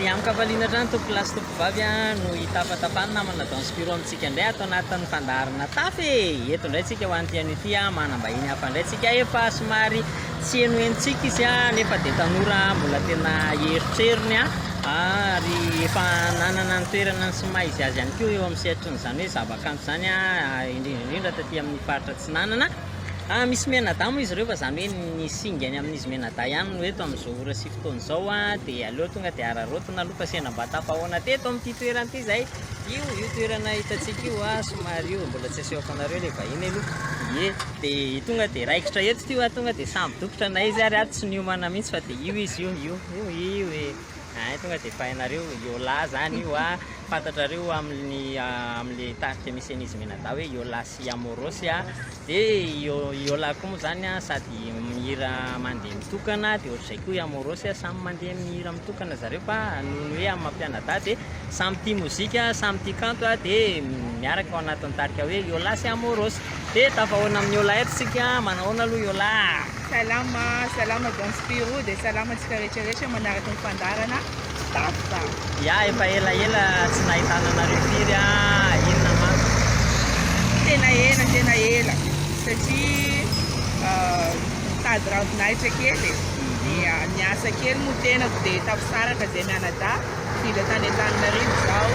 Ny amin-kafaliana hatrany tompokolahy sy tompokovavy no hitafatafa ny namana Don Spiro amintsika indray ato anatin'ny fandaharana Tafa e! Eto indray tsika ho an'ity anio ity manam-bahiny hafa indray tsika efa somary tsy henohenontsika izy nefa dia tanora mbola tena erotrerony ary efa nanana ny toerana sy maha izy azy ihany koa eo amin'ny sehatry ny izany hoe zavakanto izany indrindra indrindra taty amin'ny faritra Atsinanana. Misy mianadahy moa izy ireo fa izany hoe ny singany amin'izy mianadahy ihany no eto amin'izao ora sy fotoana izao dia aleo tonga dia araraotina aloha fa sendra mba tafahaona teto amin'ity toerana ity izay. Io io toerana hitantsika io somary io mbola tsy asehoko anareo ilay vahiny aloha. Ie dia tonga dia raikitra eto ity hoa tonga dia sambo dokotra na izy ary ato tsy niomana mihitsy fa dia io izy io io io io e. Ay tonga dia efa hainareo Yola zany io a, fantatrareo amin'ny amin'le tarika misy an'izy mianadahy hoe Yola sy Amorosy a, dia i Yola koa moa zany a sady mihira mandeha mitokana dia ohatr'izay koa i Amorosy a, samy mandeha mihira mitokana zareo fa noho ny hoe amin'ny maha mpianadahy dia samy tia mozika, samy tia kanto a, dia miaraka ao anatin'ny tarika hoe Yola sy Amorosy. Dia tafahaona amin'i Yola eto tsika, manahoana aloha Yola a? Salama, salama Don Spirou dia salama antsika rehetra rehetra manaraka ny fandaharana Tafa. Ya efa ela ela tsy nahitana anareo firy a, inona no antony? Tena ela tena ela satria nitady ravinahitra kely e, dia niasa kely moa tenako dia tafisaraka zay mianadahy, nifindra tany Antananarivo zaho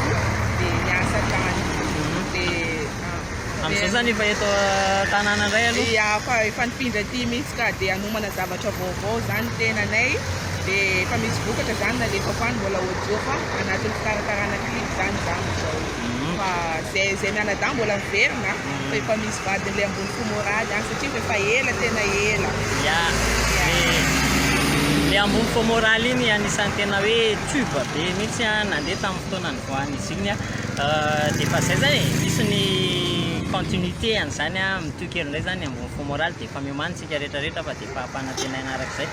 dia niasa tany dia. Amin'izao zany efa eto an-tanàna indray aloha? Ia, fa efa nifindra aty mihitsy ka, dia hanomana zavatra vaovao zany ny tenanay, dia efa misy vokatra zany nalefako any mbola audio fa anatin'ny fikarakarana clip zany za amin'izao, fa zay zay mianadahy mbola miverina fa efa misy vadin'ilay ambony fo moraly any satria efa ela tena ela. Ia, le le ambony fo moraly iny anisan'ny tena hoe tube be mihitsy nandeha tamin'ny fotoana nivoahan'izy iny. Dia efa zay zany e, misy ny continuité an'izany an, mitohy kely indray zany ny ambony fond moral dia efa miomana isika rehetra rehetra fa dia efa ampanantenaina arak'izay.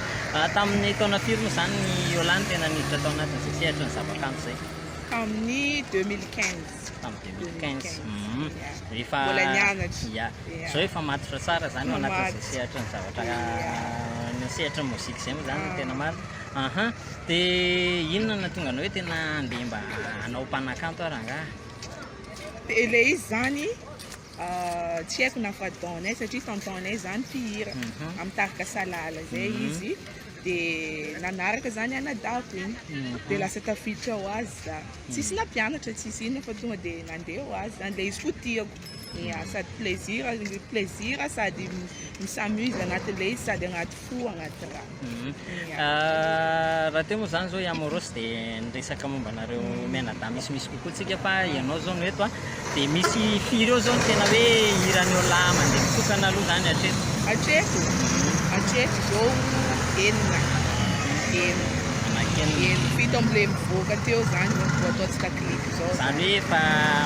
Tamin'ny taona firy moa izany ny Yola no tena niditra tao anatin'izay sehatry ny zavakanto izay? Tamin'ny 2015. Tamin'ny 2015, efa Mbola nianatra. Ya, izao efa matotra tsara izany ao anatin'izay sehatry ny zavatra, ny sehatry ny mozika izay moa izany no tena marina. Aha, dia inona no nahatonga anao hoe tena handeha mba hanao mpanakanto ary angaha? Dia ilay izy izany tsy haiko na fa don-nay satria tonton-nay izany mpihira amin'ny tarika Salala izay izy dia nanaraka izany anadahiko iny dia lasa tafiditra ho azy za, tsisy nampianatra tsisy inona fa tonga dia nandeha ho azy izany, ilay izy koa tiako, ya sady plaisir plaisir sady mi-s'amuse anatin'ilay izy sady anaty fo anaty rà. Raha teo moa izany izao i Amoros dia niresaka momba anareo mianadahy misimisy kokoa tsika fa ianao izao no eto a, dia misy firy eo izao no tena hoe hiran'ny Olà mandeha mitokana aloha izany hatreto? Hatreto? Hatreto izao enina, enina. Anaky enina. Enina, fito amin'ilay mivoaka teo izany no vao ataontsika clip izao. Izany hoe efa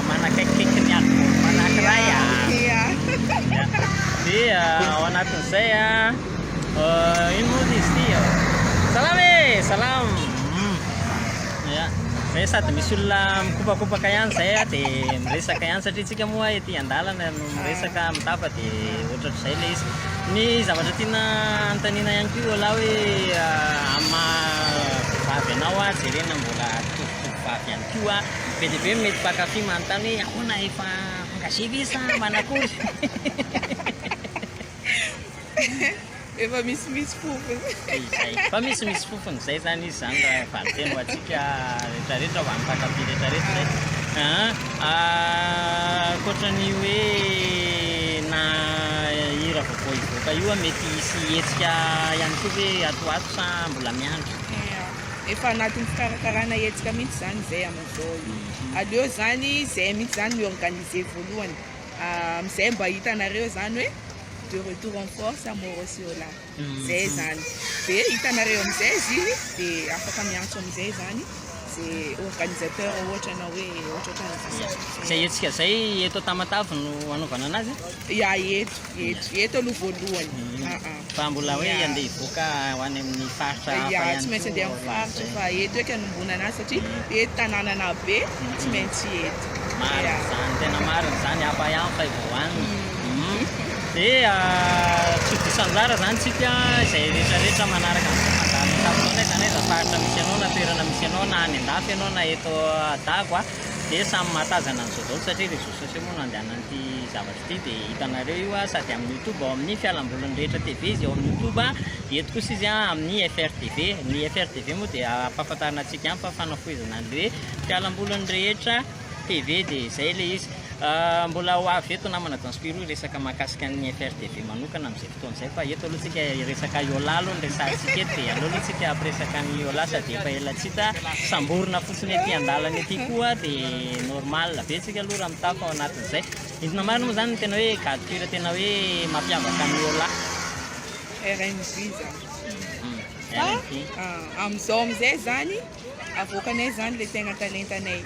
manakaikikaiky ny album anankiray a! Ia. Dia ao anatin'izay a. Ino moa izy ity? Salama e! Salama! Ya. Zay sady misy olona mikopakopaka ihany zay a, dia miresaka ihany satria tsika moa ety an-dalana no miresaka mitafa dia ohatrohatr'izay ilay izy. Ny zavatra tiana anontaniana ihany koa Yola hoe amin'ny maha vehivavy anao a, jerena mbola tovotovovavy ihany koa, be dia be ny mety mpankafy manontany hoe ahoana efa engagé ve sa manakory? Efa misimisy fofony. Izay. Efa misimisy fofony izay zany izy zany raha valinteny ho antsika rehetra rehetra ho an'ny mpankafy rehetra rehetra izay. Ankoatra ny hoe na hira vaovao hivoaka io mety hisy hetsika ihany koa ve ato ho ato sa mbola miandry? Efa anatin'ny fikarakarana hetsika mihitsy zany izay amin'izao io. Aleo zany izay mihitsy zany mi-organiser voalohany. Amin'izay mba hitanareo zany hoe de retour en force Amoro sy Ola. Zay zany. De hitanareo amin'izay izy iny de afaka miantso amin'izay zany ze organisateur ohatra na hoe ohatrohatran'izay. Zay hetsika zay eto Tamatave no hanaovana anazy? Ya eto, eto, eto aloha voalohany. Fa mbola hoe handeha hivoaka ho any amin'ny faritra hafa Ya, ihany tsy maintsy koa andeha amin'ny faritra aorian'izay. fa eto eky anombonana anazy satria eto tanànana be, tsy maintsy eto. Marina Ya. izany, tena marina izany, hafa ihany fa vao hohanina. Dia Tsy ho diso anjara izany tsika izay rehetra rehetra manaraka an'izao fandaharana izao na aiza na aiza faritra misy anao na toerana misy anao na any an-dafy ianao na eto Dago a, dia samy mahatazana an'izao daholo satria réseaux sociaux moa no andehanan'ity zavatra ity dia hitanareo io a, sady amin'ny youtube ao amin'ny fialambolin'ny rehetra TV izy ao amin'ny youtube a, dia eto kosa izy a amin'ny FRTV. Ny FRTV moa dia ampahafantarina antsika ihany fa fanafohezana an'ilay hoe fialambolin'ny rehetra TV dia izay ilay izy. Mbola ho avy eto namana Don Spirou hiresaka mahakasika ny FRTV manokana amin'izay fotoana izay fa eto aloha tsika hiresaka Yola aloha no resahantsika eto dia aleo aloha tsika hampiresaka an'i Yola sady efa ela tsy hita samborina fotsiny ety an-dalana ety koa dia normal be tsika aloha raha mitafa ao anatin'izay. Inona marina moa izany no tena hoe gadon-kira tena hoe mampiavaka an'i Yola? RNB izany. Fa amin'izao amin'izay izany avoakanay izany ilay tegna talentanay.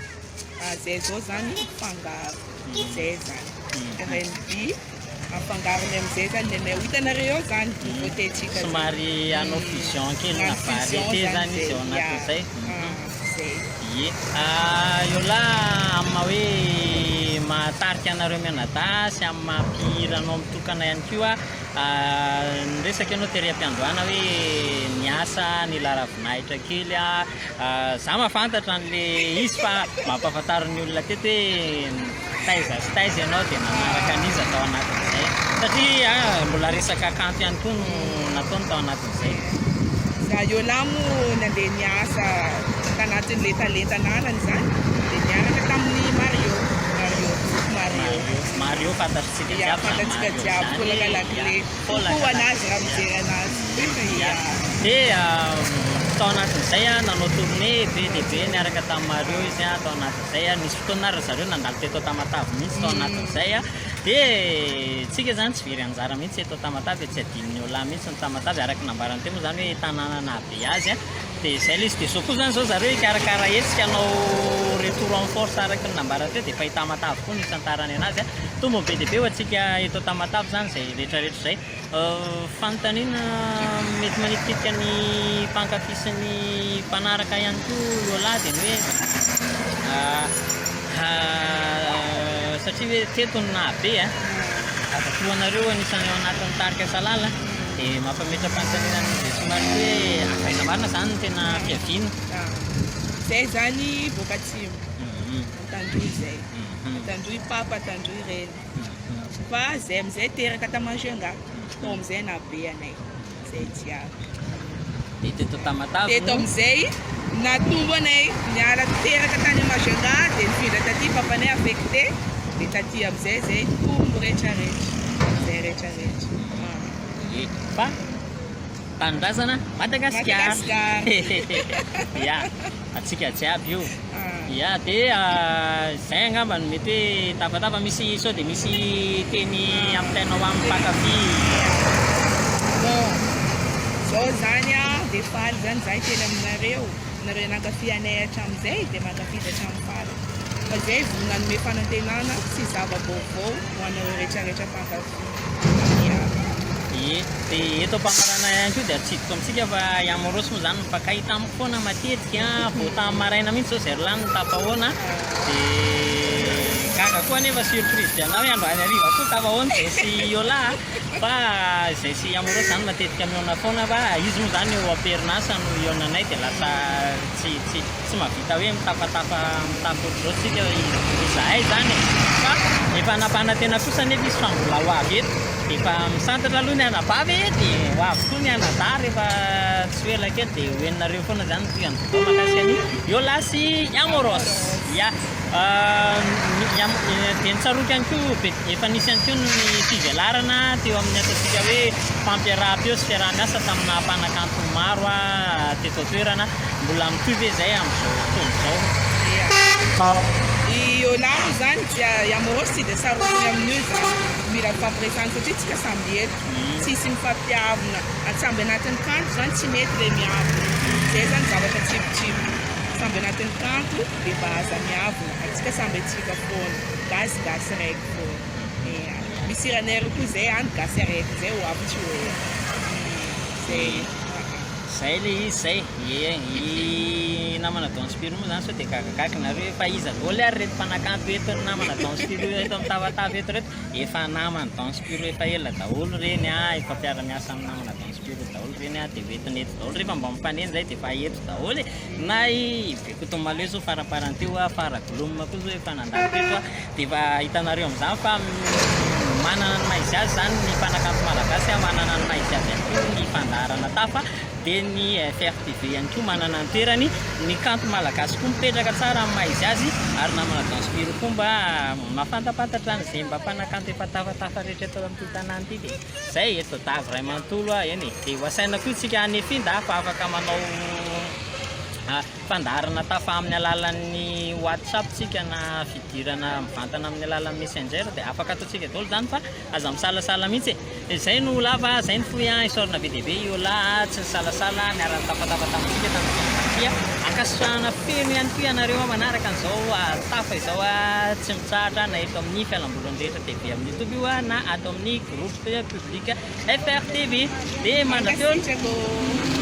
Zay zao zany mifangaro zay zany rnb ampangarony amizay zany ny anay ho hitanareo eo zany nouveauté tsika Somary hanao fusion kely na variété zany izy ao anatin'izay. Zay. Ie. Yola, amin'ny maha hoe mahatarika anareo mianadahy sy amin'ny maha mpihira anao mitokana ihany koa, niresaka ianao tery am-piandohana hoe niasa nila ravinahitra kely. Za mahafantatra an'le izy fa mampahafantaro ny olona teto hoe taiza sy taiza ianao dia nanaraka an'iza tao anatin'izay satria mbola resaka kanto ihany koa no nataony tao anatin'izay. Za Yola moa nandeha niasa tanatin'le talenta ananany zany dia niaraka tamin'i Mario, Mario, zoky Mario. Mario fantatritsika jiaby zany fantatsika jiaby, folaka lakile. Coucou anazy raha mijery anazy. Ia. Dia tao anatin'izay nanao tournée be dia be niaraka tamin'i Mario izy tao anatin'izay. Nisy fotoana ary ry zareo nandalo teto Tamatave mihitsy tao anatin'izay. Dia tsika izany tsy very anjara mihitsy eto Tamatave, tsy adinon'i Olà mihitsy ny Tamatave araka ny nambarany teo moa izany hoe tanàna nahabe azy. Dia izay ilay izy. Dia izao koa izany izao zareo hikarakara hetsika hanao retour en force araka ny nambarany teo dia efa i Tamatave koa no hisantarany anazy. Tombony be dia be ho antsika eto Tamatave izany izay rehetrarehetra izay. Fanontaniana mety manitikitika ny mpankafy sy ny mpanaraka ihany koa Yola dia ny hoe satria hoe teto no nahabe a, dadatoanareo anisan'ny ao anatin'ny tarika Salala dia mampametra-panontaniana an'izay somary hoe avy aiza marina izany no tena fiaviana? Zay zany boaka atsimo, Antandroy zay, Antandroy papa, Antandroy reny. Fa zay amizay teraka ta Majunga, tao amizay nahabe anay, zay jiaby. Dia teto Tamatave Teto amizay natombo anay, niala teraka tany Majunga dia nifindra taty papanay affecté, dia taty amizay zay tombo rehetra rehetra, zay rehetra rehetra. Ie, fa tanindrazana Madagasikara. Madagasikara. Ya, antsika jiaby io. Ya, dia izay angamba no mety hoe tabataba. Misy sao dia misy teny ampitainao amin'ny mpankafy? Bon, zao zany an, dia faly zany zahay teny aminareo, nareo nankafy anay hatramin'izay dia mankafy hatramin'ny farany. Fa zay vao nanome fanantenana sy zava-baovao ho anareo rehetrarehetra mpankafy. Ya. Ie, dia eto am-pamaranana ihany koa dia atsidiko amintsika fa i Amorosy moa izany mifankahita tamiko foana matetika, vao tamin'ny maraina mihitsy izao izay ry lahy no tafahoana, dia gaga koa anefa surprise be anah hoe androany hariva koa tafahoana izay sy Yola a, fa izay sy Amorosy izany matetika mihaona foana fa izy moa izany eo am-perinasa no hihaonanay dia lasa tsy tsy tsy mahavita hoe mitafatafa mitafa ohatr'izao tsika izahay izany e, fa efa nampanantena kosa anefa izy fa mbola ho avy eto, dia efa misantatra aloha ny anabavy dia ho avy koa ny anadahy rehefa tsy ho ela kely dia ho henonareo foana izany ny tohiny vaovao mahakasika an'i Yola sy i Amoros. Ya, dia ny tsaroako ihany koa be efa nisy ihany koa ny fivelarana teo amin'ny ataontsika hoe fampiaraham-peo sy fiaraha-miasa tamina mpanakanto maro teto an-toerana. Mbola mitohy ve izay amin'izao fotoana izao? Ia. I Yola moa izany dia i Amoros tsy dia sarotiny amin'io izany. Mila mifampiresahana satria tsika samby eto. Tsisy mifampiavona. Samby anatin'ny kanto izany tsy mety ilay miavona. Izay izany zavatra tsibotsibo. Samby anatin'ny kanto dia mba aza miavona. Antsika samby antsika foana. Gasy gasy raiky foana. Ia. Misy hiranay roa koa izay any gasy araiky izay ho avy tsy ho ela. Izay. Zay le izy zay, ie, i. Ny namana Don Spirou moa zany sao dia gagagaga nareo hoe fa iza daholo ary reto mpanakanto eto ny namana Don Spirou eto amin'ny Tamatave eto reto. Efa naman'i Don Spirou efa ela daholo ireny a, efa mpiara-miasa amin'ny namana Don Spirou daholo ireny a, dia hoentina eto daholo. Rehefa mba mifanena izay dia efa eto daholo e. Na i Bekoto Maleo zao faraparany teo a, Fara Gloom koa zao efa nandalo teto a, dia efa hitanareo amin'izany fa manana ny maha izy azy izany ny mpanakanto malagasy a, manana ny maha izy azy ihany koa ny fandaharana tafa. Dia ny FRTV ihany koa manana ny toerany, ny kanto malagasy koa mipetraka tsara amin'ny maha izy azy, ary namana Danspiro koa mba mahafantapantatra an'izay mba mpanakanto efa tafatafa rehetra eto amin'ity tanàna ity dia izay eto Dago iray manontolo ah, eny e, dia ho asaina koa isika any Finda fa afaka manao fandaharana tafa amin'ny alalan'ny WhatsApp tsika na fidirana mivantana amin'ny alalan'ny Messenger dia afaka ataontsika daholo izany fa Aza misalasala mihitsy e! Izay no lava, izay ny fohy an! Isaorana be dia be i Ola a! Tsy nisalasala niara nitafatafa tamintsika tamin'ity androany ity a! Ankasitrahana feno ihany koa ianareo manaraka an'izao tafa izao a! Tsy mitsahatra na eto amin'ny fialambolin'ny rehetra TV amin'ny youtube io a! Na ato amin'ny groupe public FRTV. Dia mandra-peo. Mankasitraka ô!